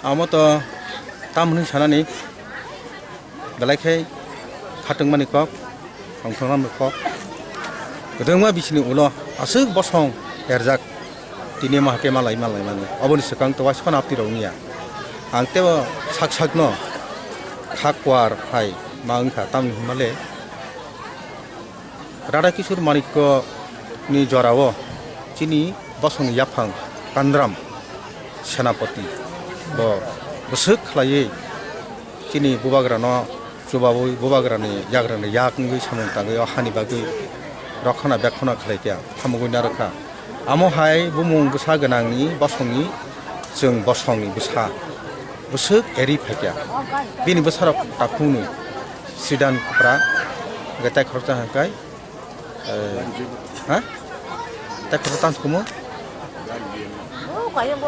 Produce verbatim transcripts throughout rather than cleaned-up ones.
Amo to tamhwnwi sanani, belai khe khatungmani kok, songthornani kok. Kwdwngma bisini ulo aswk bosong erjak, tini ma hake malai malai mani. Oboni swkang to waisa phano apti rok wngya. Ang tebo sak sakno kha kuar hai ma wngkha, tamni hwnmale Radha Kishore Manikya ni jorao chini bosongni yaphang Kandram Senapati bo bwswk khlaiwi chini bubagrano chubawi bubagrani yagrani yak wngwi samung tangwi o hani bagwi rokhona bekhona khlaikha, hamugwi narwkha. Amo hai bumung bwsa gwnangni bosongni chwng bosongni bwsa bwswk eri phaikha. Bini bwsarok takhukni Sidan Kwpra, hwnkhe tei khoroksa hwnkhe, eh, ha? Tei khoroksa tang kumo?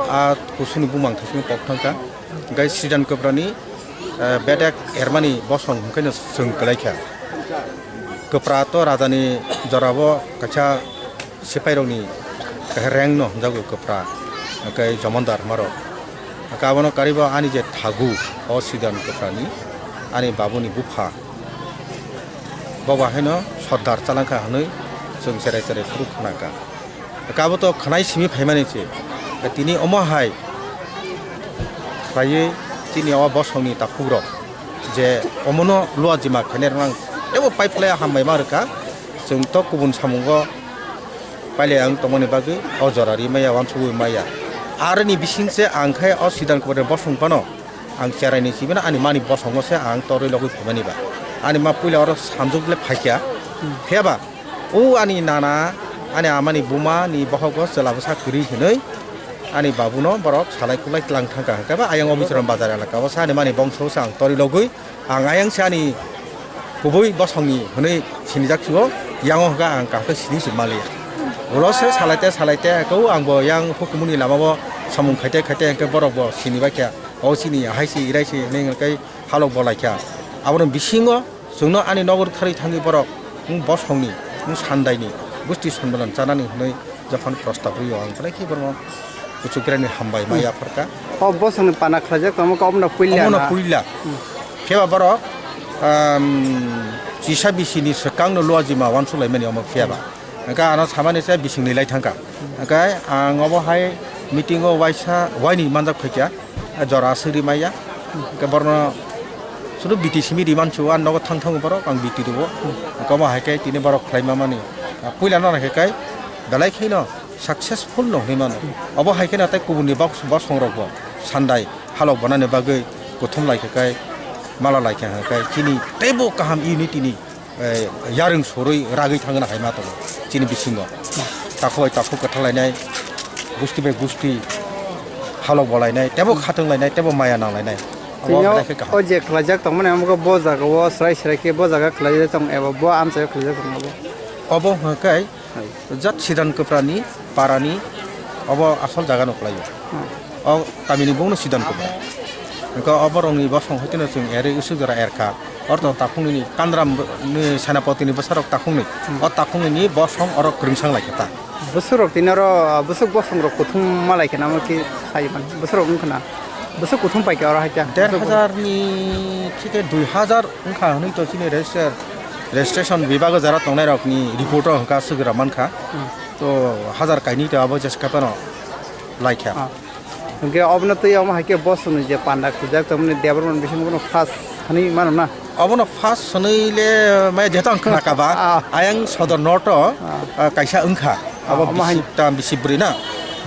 A kusuni bumang thasini kok thangkha. Hwnkhe Sidan Kwprani, eh, bedek ermani bosong hwnkhe no chwng kwlaikha. Kwpra to rajani jorabo kaisa sipairokni kaisa rank no hwnjago kwpra, hwnkhe jomondar hwnmarok. Hwnkhe abono karibo ani je thagu, o Sidan Kwprani, ani babuni bupha, bo ba haino sordar chalangkha hwnwi chwng cherai cherai phuru khnakha. Hwnkhe abo to khwnai simi phaimani se, tini omo hai khlaiwi chini o bosongni takhukrok je omono luajima khainai rwknang teibo paiphlaiya hambai ma rwkha, chwng to kubun samungo Pailai ang tongmani bagwi o jora ri maya, wansugwi maya. Aroni bising se ang khe o Sidan Kwprani bosong phano ang cherai ni sibina ani mani bosongo se ang torwi logwi phaimani ba. Ani ma puila oro samjwk le phaikha. Phiya ba o ani nana, ani amani buma ni bohogo chwla bwsa kwrwi hinwi ani babuno borok salai kulai tlang thangkha, hwnkhe ba ayang o Mizoram bazar elaka o se ani mani bongso se ang torwi logwi Ang ayang se ani kubui bosongni hwnwi sinijak sio, yango hwnkha ang kaham khe sini se maliya. Ulo se salaite salaite kau ang bo yang hukumuni lama bo samung khaite khaite hwnkhe borok bo sini bai kha. O sini hai se irai se hwnwi hwnkhe halok bo lai kha. Abono bisingo chwngno ani nogo rwkharwi thangwi borok wng bosongni, wng sandaini, gusti sonmilan chanani hwnwi Jokhon prostab rwio ang belai khe borokno kuchukrani hambai ma yapharkha. O bosongni pana khlaijak tongma khe omono puila Omono na? Puila. Hmm. Phiya ba borok, um, chisa bisini swkangno luajima wansuk laimani omo phiya ba. Hwnkhe ano samani se bisingni lai thangkha. Hwnkhe ang obo hai meeting o waisa waini manjak phaikha. Jora aswk ri maya. Hwnkhe borno sudu biti simi ri mansu, ang nogo thang thango borok, ang biti rwo. Hwnkhe omo hai khe tini borok khlai mamani. Puila no naikhe kai belai kheno successful no hwnwi mano. Obo hai kheno tei kubunni bos-, bosong rok bo sandai halok bonani bagwi kuthum lai khe kai, mala lai khe kai chini teibo kaham unity ni eh, yarwng sorwi ragwi thangna hai ma tongo chini bisingo. Takhuk bai takhuk kwthar lainai, gusti bai gusti halok bo lainai, teibo khatwng lainai, teibo maya nang lainai. Abo Tini o belai khe kaham. O je khlaijak tongmani amo khe bo jaga o srai srai khe bo jaga khlaijak tong eba bo amchai o khlaijak tong abo. Obo hwnkhe Hai. Jat Sidan Kwprani parani obo asol jaga no kwlaio. Hmm. O tamini bungno Sidan Kwpra. Hwnkhe oborokni bosong hoiteno chwng eri usuk jora erkha. Ortho takhuknini Kandram ni Senapotini bwsarok takhukni. Hmm. O takhuknini bosong oro kwrwngsang laikha ta. Bwswkrok tini oro, bwswk bosongrok kuthum ma laikha namo khe sai man. Bwswkrok wngkha na. Bwswk kuthum paikha oro haikha. Der hajar ni thike dui hajar wngkha hwnwi to chini register, registration bibago jara tongnairokni report o hwnkha swk gra mankha. Hmm. To hajar kainwi to abo jesa phano laikha. Ah. Hwnkhe obono twi omo hai khe bosongni je panda khwlajak tongmani Debbarman bisingo bono first hwnwi mano na? Obono first hwnwi le maya jehetu ang khna kha ba. Ah. Ayang Sodor North o, Ah. ah, kaisa wngkha. Ah, abo omo hai. Bisi tam bisi bwrwi na?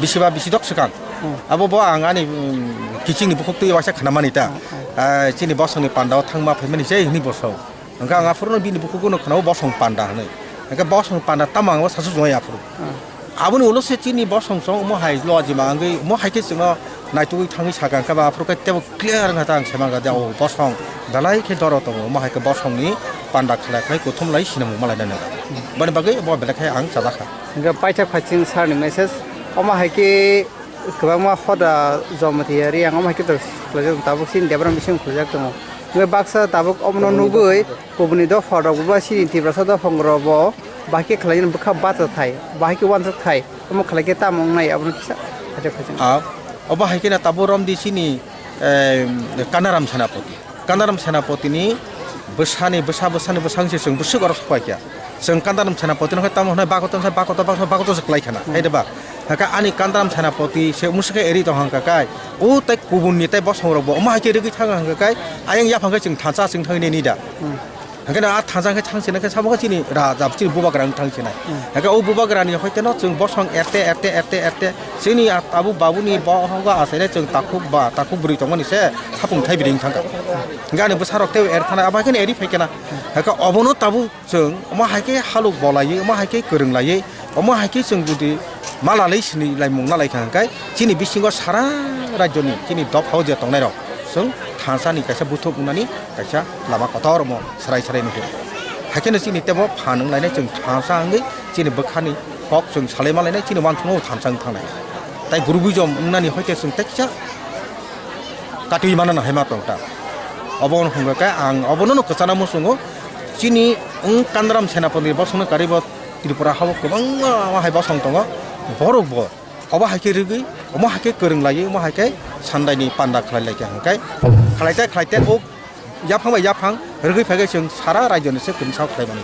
Bisi ba bisi dok swkang. Hmm. Abo bo ang ani, um, kiching ni bukhuk twi waisa khna mani ta. Hmm, hmm. Ah, chini bosongni panda o thangma phaimani je hwnwi bosong. Hwnkhe ang aphuru no bini bukhuk no khna o bosong panda hwnwi. Hwnkhe bosong panda tamo ang o sasu jongya aphuru. Hmm. Aboni ulo se chini bosong song omo hai luajima wngwi omo hai khe chwngno naitugwi thangwi sakha hwnkhe ba aphuru khe tebo clear wngkha ta ang se mankha je o bosong belai khe doro tongo omo hai khe bosongni panda khlai khlai kuthum lai sinamung malai nani. Boni bagwi bo belai khe ang chajakha. Hwnkhe paithak phaiching sir ni message omo hai khe kwbangma hoda jomati yari ang omo hai khe to khlaijak tabuk chini Debra bising khlaijak tongo. Hwnkhe baksa tabuk omono nugwi kubuni dopha rok bo ba chini Tiprasa dopha rok bo bahai khe khlaina bwkha bacha thai, bahai khe uansuk thai, omo khlai khe tamo wngnai abono kisa khaijak khaijak. Ah, Obo hai kheno tabuk romdi chini, eh, Kanaram Senapati. Kanaram Senapatini bwsani, bwsa, bwsani bwsang se chwng bwswk oro sokpai kha. Chwng Kanaram Senapati no khe tamo hwnwi bakoto, bakoto, bakoto, bakoto se klai khana. Hmm. Hai de ba? Hakhe ani Kanaram Senapati se umswk khe eri tong hangka kai. O tei kubunni tei bosongrokbo omo hai khe rwgwi thang hangka kai. Ayang yaphang khe chwng thansa chwng thangwi nini da. Hmm. Hingke no a thansa khe thang sinai khe sabo khe chini raja, chini bubagra wng thang sinai. Hmm. Hingke o bubagra ni hoi teno chwng bosong erte, erte, erte, erte. Chini a tabuk babuni bohogo achaire chwng takhuk ba, takhuk bwrwi tongmani se hapung thai bwrwi wng thangkha. Hingke ani bwsarok tei er thana abo hai kheno eri phai khena. Hingke obono tabuk chwng omo hai khe haluk bolaiwi, omo hai khe kwrwng laiwi, omo hai khe chwng jodi malalai sini laimung nalai kha hingke chini bisingo sara rajyoni chini dophao je tongnairok chwng thansani kaisa buthuk wngnani kaisa lama kotor omo sarai sarai nukho. Hai kheno chini tebo phan wng lainai chwng thansa wngwi chini bwkhani kok chwng salai ma lainai chini uansukmung thansa wng thangnai. Tai gurubijom wngnani hoi khe chwng tei kisa katwi manana hai ma tong ta. Obo wng hwnka khe ang obono no kwchana muchungo chini wng Kandaram Senapati bosongno karwi bo Tripura hao kwbangma hai bosong tongo. Borok bo obo hai khe rwgwi, omo hai khe kwrwng laiwi, omo hai khe sandaini panda khlai lai kha hwnkhe khlai te khlai te o yaphang bai yaphang rwgwi phai khe chwng sara rajyoni se kwrwngsa khlai mani.